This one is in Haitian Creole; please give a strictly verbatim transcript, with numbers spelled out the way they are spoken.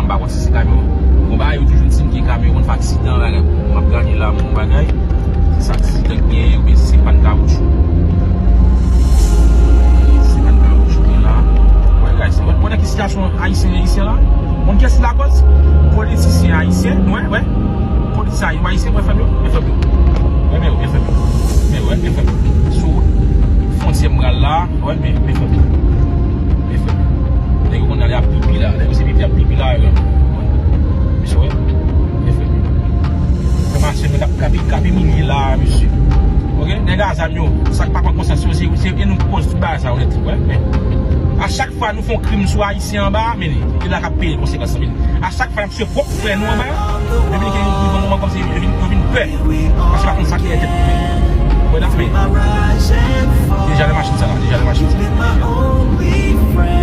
M pa konn si se kamyon. Bon, bagay yo toujou di m ke kamyon konn fè aksidan, bagay. M ap gade la, bon, bagay. Si se aksidan k genyen, oubyen si se pàn kawoutchou. Si se pàn kawoutchou k gen la. Wè, guys, wè, wè nan ki sitiyasyon ayisyen, ayisyen la? Moun kiyès ki lakòz? Politisyen ayisyen, wè, wè. Polis ayisyen, wè, frè m yo, wè, frè m yo. Wè, men, wè, frè m yo. Men, wè, men, frè m yo. Sou fwontyè m pral la, wè, men, men, frè m yo. Men, frè m yo. Nèg yo konn ale ap pipi la. Nèg yo se pipi ap pipi la, yo. Mesye, wè. Mesye, frè m yo. Frè m ak sè m yo k ap, k ap, k ap imilye la, mesye. Oke? Nèg a zam yo, sa k pa pran konsyans yo, se, se, e nou k koz tout bagay sa yo nèt, wè. Men, a chak fwa nou fè yon krim sou ayisyen anba, men, e la k ap peye konsekans lan, men. A chak fwa n ap tiye pwòp frè nou anba, yo vin gen yon moman kòmsi yo vin, yo vin pè. Paske pa konn sa ki dèyè tèt yo. Wè, n ap, men, deja lè machin sa la, deja lè machin sa la.